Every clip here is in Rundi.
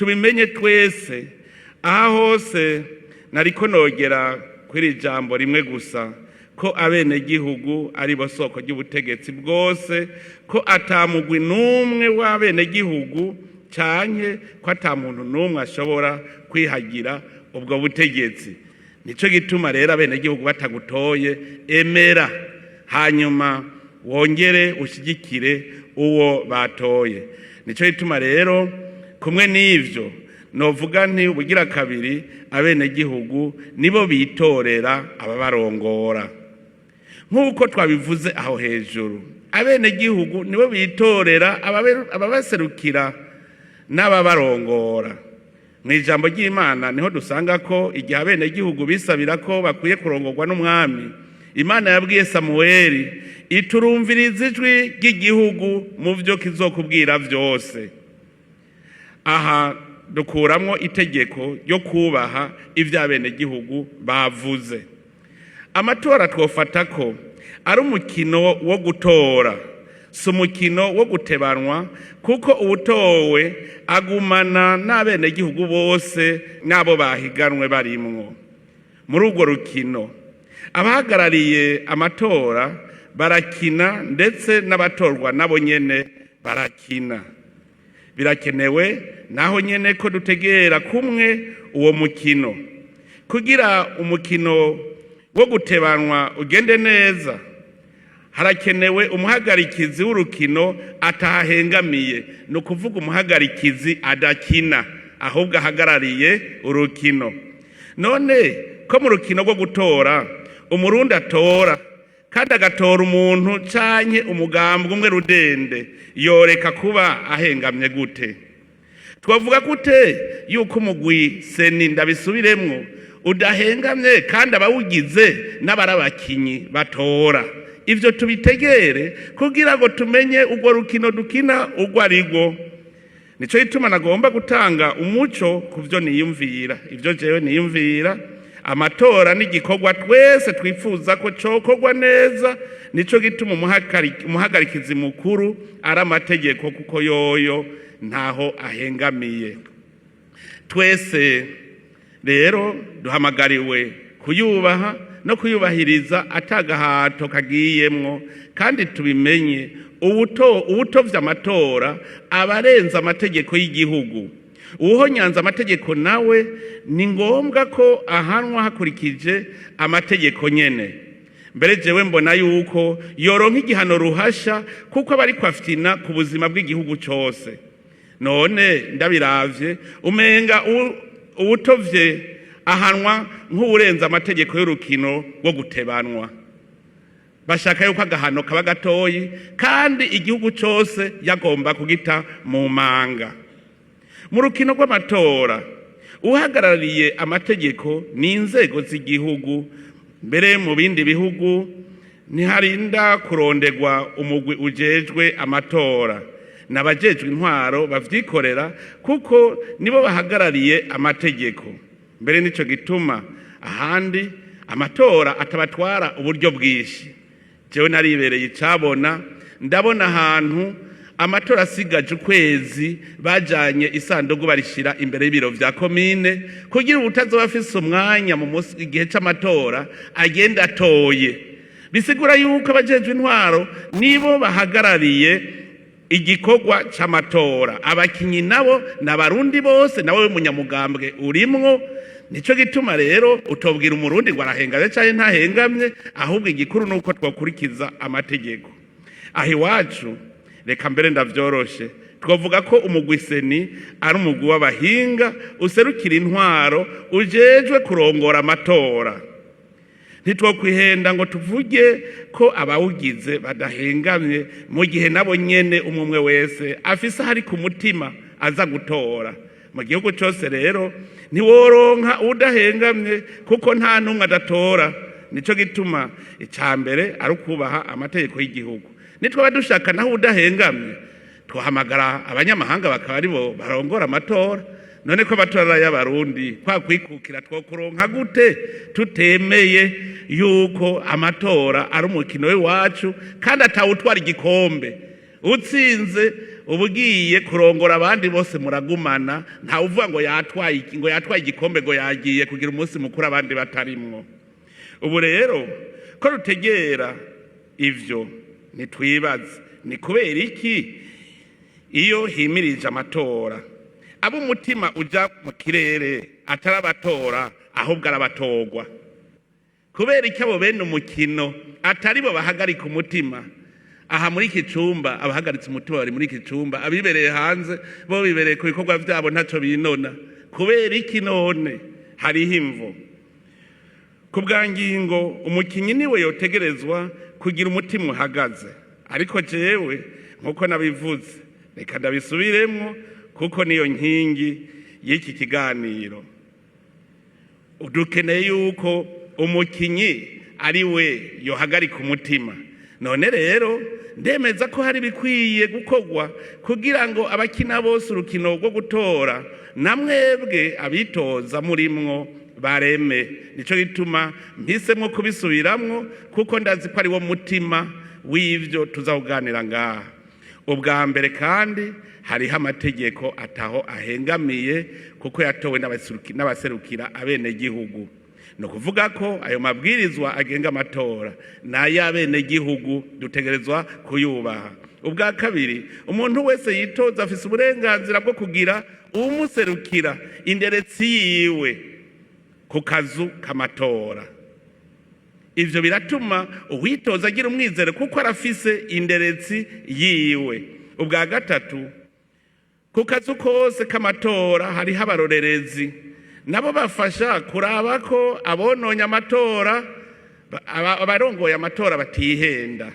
Tubimenye twese. Aha hose nariko nogera kuri iri jambo rimwe gusa, ko abenegihugu ari bo soko ry'ubutegetsi bwose, ko ata mugwi n'umwe w'abenegihugu canke ko ata muntu n'umwe ashobora kwihagira ubwo butegetsi. Nico gituma rero abenegihugu batagutoye, emera hanyuma wongere ushigikire uwo batoye. Nico gituma rero kumwe n'ivyo novuga nti ubugira kabiri, abenegihugu nibo bitorera ababarongora. Nk'uko twabivuze aho hejuru, abenegihugu nibo bitorera ababaserukira n'ababarongora. Mu ijambo ry'Imana niho dusanga ko igihe abenegihugu bisabira ko bakwiye kurongorwa n'umwami, Imana yabwiye Samuweli iturumviriza ijwi ry'igihugu mu byo kizokubwira byose. Aha dukuramwo itegeko ryo kubaha ibyo abenegihugu bavuze. Amatora twofata ko ari umukino wo gutora, si umukino wo gutebanwa, kuko uwutowe agumana n'abenegihugu bose n'abo bahiganwe barimwo muri urwo rukino. Abahagarariye amatora barakina, ndetse n'abatorwa nabo nyene barakina. Birakenewe naho nyene ko dutegera kumwe uwo mukino. Kugira umukino wo gutebanwa ugende neza, harakenewe umuhagarikizi w'urukino atahengamiye, ni ukuvuga umuhagarikizi adakina, ahubwo ahagarariye urukino. None ko mu rukino rwo gutora Umurundi atora kandi agatora umuntu canke umugambwe umwe rudende, yoreka kuba ahengamye gute? Twavuga gute yuko umugwi CENI, ndabisubiremwo, udahengamye kandi abawugize n'abari abakinyi batora? Ivyo tubitegere kugira ngo tumenye urwo rukino dukina urwo arirwo. Nico gituma nagomba gutanga umuco ku vyo niyumvira, ivyo jewe niyumvira. Amatora n'igikorwa twese twifuza ko cokorwa neza. Nico gituma umuhagarikizi mukuru ari amategeko, kuko yoyo ntaho ahengamiye. Twese rero duhamagariwe kuyubaha no kuyubahiriza atagahato kagiyemwo. Kandi tubimenye, uwutovye amatora aba arenze amategeko y'igihugu. Uwuhonyanze amategeko nawe ni ngombwa ko ahanwa hakurikije amategeko nyene. Mbere jewe mbona yuko yoronka igihano ruhasha, kuko aba ariko afyina ku buzima bw'igihugu cose. None ndabiravye, umenga uwutovye ahanwa nk'uwurenze amategeko y'urukino rwo gutebanwa. Bashaka yuko agahano kaba gatoyi kandi igihugu cose yagomba kugita mu manga. Mu rukino rw'amatora, uhagarariye amategeko ni inzego z'igihugu. Mbere mu bindi bihugu ntiharinda kurondegwa umugwi ujejwe amatora, n'abajejwe intwaro bavyikorera, kuko nibo bahagarariye amategeko. Mbere nico gituma ahandi amatora atabatwara uburyo bwinshi. Jewe naribereye icabona, ndabona ahantu amatora asigaje ukwezi bajanye isanduku barishira imbere y'ibiro vya komine, kugira utazoba afise umwanya mu musi igihe c'amatora agenda atoye. Bisigura yuko abajejwe intwaro nibo bahagarariye igikorwa c'amatora. Abakinyi nabo n'Abarundi bose, nawe munyamugambwe urimwo. Nico gituma rero utobwira Umurundi ngo arahengamye canke ntahengamye, ahubwo igikuru nuko twokurikiza amategeko. Aho iwacu, reka mbere ndavyoroshe, twavuga ko umugwi CENI ari umugwi w'abahinga userukira intwaro, ujejwe kurongora amatora. Ntitwokwihenda ngo tuvuge ko abawugize badahengamye, mu gihe nabo nyene umwe umwe wese afise ahari ku mutima aza gutora. Mu gihugu cose rero ntiworonka udahengamye, kuko nta n'umwe adatora. Nico gituma ica mbere ari ukubaha amategeko y'igihugu. Nitwaba dushaka naho udahengamye, twahamagara abanyamahanga bakaba aribo barongora amatora. None ko amatora ari ay'Abarundi, kwa kwikukira twokuronka gute tutemeye yuko amatora ari umukino w'iwacu kandi atawutwara igikombe utsinze? Uba ugiye kurongora abandi bose muragumana. Ntawe uvuga ngo yatwaye ngo yatwaye igikombe, ngo yagiye kugira umunsi mukuru abandi batarimwo. Ubu rero ko rutegera ivyo, ntitwibaze ni kubera iki iyo himirije amatora abo umutima uja mu kirere atari abatora, ahubwo arabatorwa? Kubera iki abo bene umukino atari bo bahagarika umutima aha muri iki cumba? Abahagaritse umutima bari muri iki cumba, abibereye hanze bo bibereye ku bikorwa vyabo, ntaco binona. Kubera iki none? Hariho imvo. Ku bwa ngingo, umukinyi niwe yotegerezwa kugira umutima uhagaze. Ariko jewe, nkuko nabivuze, reka ndabisubiremwo kuko niyo nkingi y'iki kiganiro, dukeneye yuko umukinyi ari we yohagarika umutima. None rero ndemeza ko hari ibikwiye gukorwa kugira ngo abakina bose urukino rwo gutora, na mwebwe abitoza murimwo, bareme. Nico gituma mpisemwo kubisubiramwo, kuko ndazi ko ari wo mutima w'ivyo tuza kuganira ngaha. Ubwa mbere kandi, hariho amategeko ataho ahengamiye, kuko yatowe n'abaserukira abenegihugu. Ni ukuvuga ko ayo mabwirizwa agenga amatora ni ay'abenegihugu, dutegerezwa kuyubaha. Ubwa kabiri, umuntu wese yitoza afise uburenganzira bwo kugira uwumuserukira, inderetsi yiwe, ku kazu k'amatora. Ivyo biratuma uwitoza agira umwizero kuko arafise inderetsi yiwe. Ubwa gatatu, ku kazu kose k'amatora hariho abarorerezi, nabo bafasha kuraba ko abononye amatora, abarongoye amatora batihenda.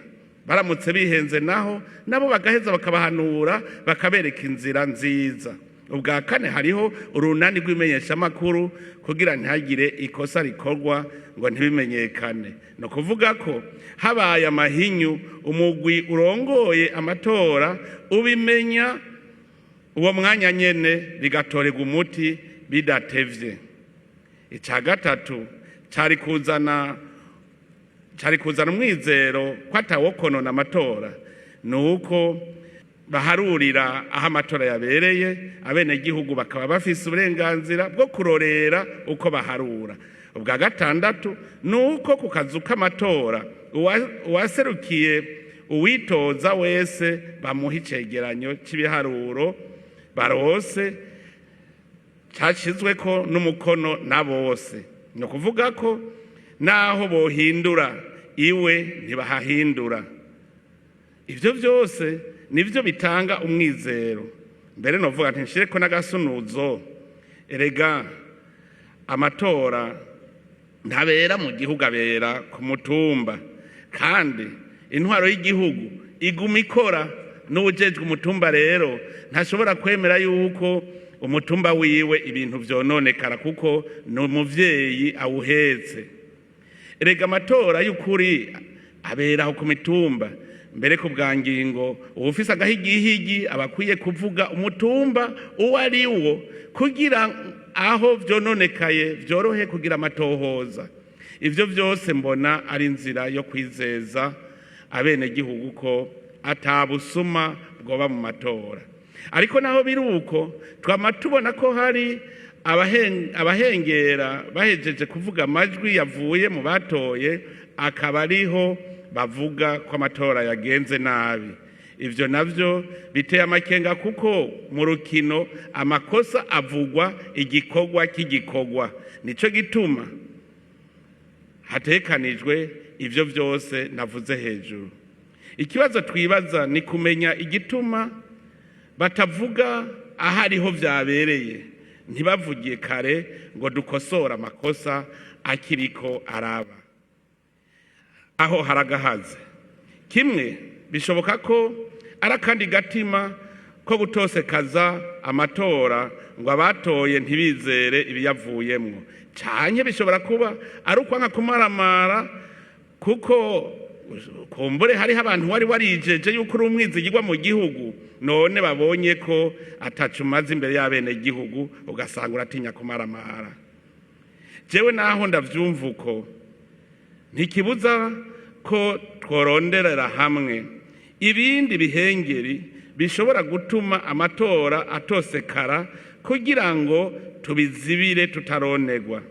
Baramutse bihenze naho, nabo bagaheza bakabahanura, bakabereka inzira nziza. Ubwa kane, hariho urunani rw'imenyeshamakuru kugira ntihagire ikosa rikorwa ngo ntibimenyekane. Ni ukuvuga ko habaye amahinyu, umugwi urongoye amatora ubimenya uwo mwanya nyene, bigatorerwa umuti bidatevye. Icya gatatu cari kuzana umwizero ko atawokonona amatora ni uko baharurira aho amatora yabereye, abenegihugu bakaba bafise uburenganzira bwo kurorera uko baharura. Ubwa gatandatu ni uko ku kazu k'amatora uwaserukiye uwitoza wese bamuha icegeranyo cy'ibiharuro barose cyashyizweko n'umukono na bose. Ni ukuvuga ko naho bohindura iwe ntibahahindura. Ibyo byose nibyo bitanga umwizero. Mbere novuga nti nshireko n'agasunuzo. Erega amatora ntabera mu gihugu, abera ku mutumba, kandi intwaro y'igihugu iguma ikora. N'uwujejwe umutumba rero ntashobora kwemera yuko umutumba wiwe ibintu vyononekara, kuko ni umuvyeyi awuhetse. Erega amatora y'ukuri abera aho ku mitumba. Mbere, ku bwa ngingo, uwufise agahigihigi aba akwiye kuvuga umutumba uwo ari wo, kugira aho vyononekaye vyorohe kugira amatohoza. Ivyo vyose mbona ari inzira yo kwizeza abenegihugu ko atabusuma bwoba mu matora. Ariko naho biri uko, twama tubona ko hari abahengera bahejeje kuvuga amajwi yavuye mu batoye, akaba ariho bavuga ko amatora yagenze nabi. Ivyo navyo biteye amakenga, kuko mu rukino amakosa avugwa igikorwa k'igikorwa. Nico gituma hatekanijwe ivyo vyose navuze hejuru. Ikibazo twibaza ni kumenya igituma batavuga aho ariho vyabereye, ntibavugiye kare ngo dukosore amakosa akiriko araba. Aho haragahaze. Kimwe bishoboka ko ari akandi gatima ko gutosekaza amatora ngo abatoye ntibizere ibiyavuyemwo, canke bishobora kuba ari ukwanka kumaramara, kuko kumbure hariho abantu wari warijeje yuko uri umwizigirwa mu gihugu, none babonye ko ataco umaze imbere y'abenegihugu, ugasanga uratinya kumaramara. Jewe naho ndavyumva uko, ntikibuza ko tworonderera hamwe ibindi bihengeri. bishobora gutuma amatora atosekara, kugira ngo tubizibire tutaronegwa.